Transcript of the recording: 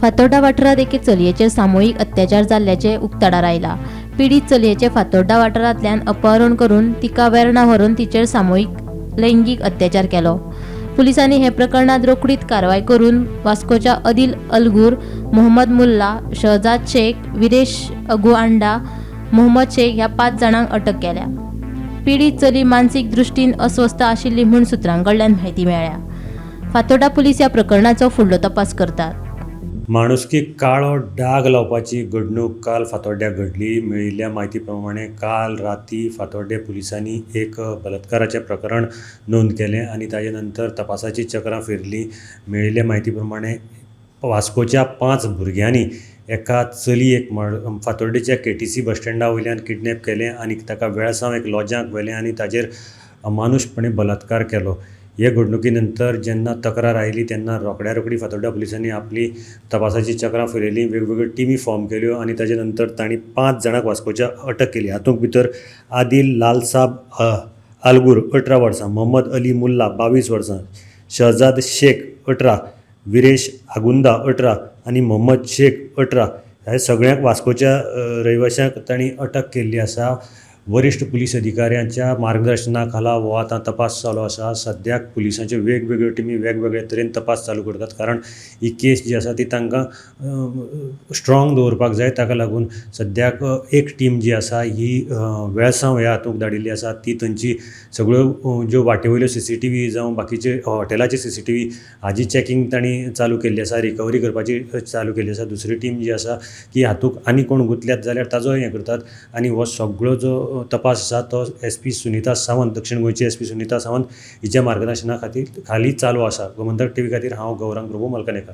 फातोर्डा वाठारांत एके चलयेचेर सामुहीक अत्याचार जाल्ल्याचें उक्ताडार आयलां. पिडीत चलयेचें फातोर्डा वाठारांतल्यान अपहरण करून तिका वेर्णा व्हरून तिचेर सामुहीक लैंगीक अत्याचार केलो. पुलिसांनी हे प्रकरणांत रोखडीच कारवाय करून वास्कोच्या अदिल अलगूर, मोहम्मद मुल्ला, शहजाद शेख, विरेश अगुआंडा, मोहम्मद शेख ह्या 5 जाणांक अटक केल्या. पिडीत चली मानसीक दृश्टीन अस्वस्थ आशिल्ली म्हूण सुत्रां कडल्यान म्हायती मेळ्ळ्या. फातोर्डा पुलीस ह्या प्रकरणाचो फुडलो तपास करतात. माणुसकी काळो डाग लावपाची घडणूक काल फातोड्ड्यां घडली. मेळिल्ल्या म्हायती प्रमाणे काल राती फातोड्डें पुलिसांनी एक बलात्काराचें प्रकरण नोंद केलें आनी ताजे नंतर तपासाचीं चक्रां फिरलीं. मेळिल्ल्या म्हायती प्रमाणे वास्कोच्या 5 भुरग्यांनी एका चलयेक फातोड्डेच्या केटीसी बस स्टँडा वयल्यान किडनॅप केलें आनी ताका वेळसांव एक लॉजांत व्हेलें आनी ताजेर अमानुशपणे बलात्कार केलो. हे घडणुके नंतर जेन्ना तक्रार आयली तेन्ना रोखड्या रोखडी फातोड्ड्या पुलिसांनी आपली तपासाचीं चक्रां फिरयलीं, वेगवेगळ्यो टिमी फॉर्म केल्यो आनी ताजे नंतर तांणी 5 जाणांक वास्कोच्या अटक केली. हातूंत भितर आदिल लालसाब आलगूर 18 वर्सां, मोहम्मद अली मुल्ला 22 वर्सां, शहजाद शेख 18, विरेश आगुंदा 18 आनी मोहम्मद शेख 18 ह्या सगळ्यांक वास्कोच्या रहिवाशांक तांणी अटक केल्ली आसा. वरिश्ठ पुलीस अधिकाऱ्यांच्या मार्गदर्शना खाला हो आतां तपास चालू आसा. सद्याक पुलिसांच्यो वेगवेगळ्यो टिमी वेगवेगळे तरेन तपास चालू करतात, कारण ही केस जी आसा ती तांकां स्ट्रोंग दवरपाक जाय. ताका लागून सद्याक एक टीम जी आसा ही वेळसांव ह्या हातूंत धाडिल्ली आसा. ती थंयची सगळ्यो ज्यो वाटे वयल्यो सीसीटीवी जावं बाकीचे हॉटेलाचे सीसीटीवी हाजी चॅकींग तांणी चालू केल्ली आसा, रिकवरी करपाची चालू केल्ली आसा. दुसरी टीम जी आसा की हातूंत आनी कोण गुंतल्यात जाल्यार ताजो हें करतात आनी हो सगळो जो तपास आसा तो एसपी सुनीता सावंत, दक्षिण गोंयची एसपी सुनीता सावंत हिच्या मार्गदर्शना खातीर खाली चालू आसा. गोमंतक टीव्ही खातीर हांव गौरांग प्रभू मलकनेकर.